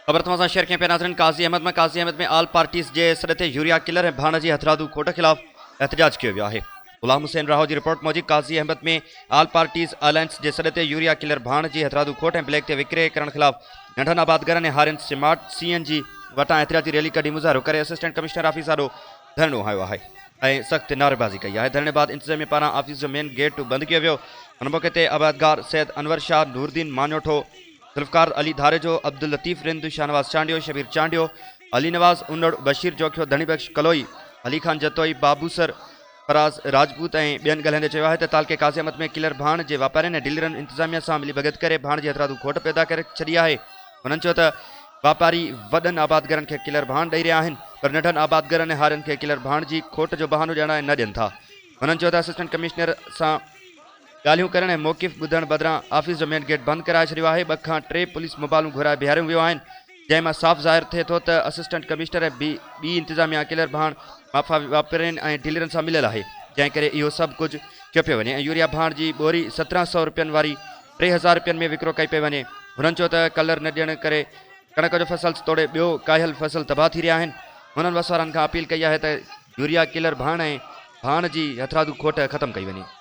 خبر توهان سان شيئر ڪيان پيا ناظرين قاضي احمد مان قاضي احمد ۾ آل پارٽيز جي سڏ تي يوريا ڪلر ۽ ڀاڻ جي هٿرادو کوٽ خلاف احتجاج ڪيو ويو آهي غلام حسين راهو جي رپورٽ موجب Qazi Ahmed ۾ all parties alliance جي سڏ تي يوريا ڪلر ڀاڻ جي هٿرادو کوٽ ۽ بليڪ تي وڪري ڪرڻ خلاف ننڍن آبادگارن ۽ هارين سمارٽ سي اين جي وٽان احتجاجي ريلي ڪڍي مظاهرو ڪري اسسٽنٽ ڪمشنر آفيس آڏو ڌرڻو هنيو آهي ۽ سخت نعريبازي ڪئي آهي ڌرڻي بعد انتظاميه پاران آفيس جو مين گيٽ بند ڪيو ويو ان موقعي تي آبادگار سيد انور شاهه نوردين ماڃوٺو ذوالفقار علي ڌاريجو، عبداللطيف رند، شاهنواز چانڊيو، شبير چانڊيو، علي نواز انڙ، بشير جوکيو، ڌڻي بخش ڪلوئي، علي خان جتوئي، بابوسر، فراز راجپوت ۽ ٻين ڳالهائيندي چيو آهي ته تعلقي قاضي احمد ۾ ڪلر ڀاڻ جي واپارين ۽ ڊيلرن انتظاميا سان ملي ڀڳت ڪري ڀاڻ جي هٿرادو کوٽ پيدا ڪري ڇڏي آهي هنن چيو ته واپاري وڏن آبادگارن کي ڪلر ڀاڻ ڏئي رهيا آهن پر ننڍن آبادگارن ۽ هارين کي ڪلر ڀاڻ جي کوٽ جو بهانو ڄاڻائي نه ڏين ٿا هنن چيو ته اسسٽنٽ ڪمشنر سان ڳالهيون ڪرڻ ۽ موقف ٻڌڻ بدران آفيس جو مين گيٽ بند ڪرائي ڇڏيو آهي، ٻه کان ٽي پوليس موبائلون گهرائي بيهاريون ويون آهن، جنهن مان صاف ظاهر ٿئي ٿو ته اسسٽنٽ ڪمشنر ۽ ٻي انتظاميا ڪلر ڀاڻ مافيا واپارين ۽ ڊيلرن سان مليل آهي، جنهن ڪري اهو سڀ ڪجهه ٿيو پيو وڃي ۽ يوريا ڀاڻ جي ٻوري 17 سئو رپين واري 3000 رپين ۾ وڪرو ڪئي پئي وڃي، هنن چيو ته ڪلر نه ڏيڻ ڪري ڪڻڪ جو فصل توڙي ٻيو ڪاهيل فصل تباهه ٿي رهيا آهن، هنن وس وارن کان اپيل ڪئي آهي ته يوريا ڪلر ڀاڻ ۽ ڀاڻ جي هٿرادو کوٽ ختم ڪئي وڃي.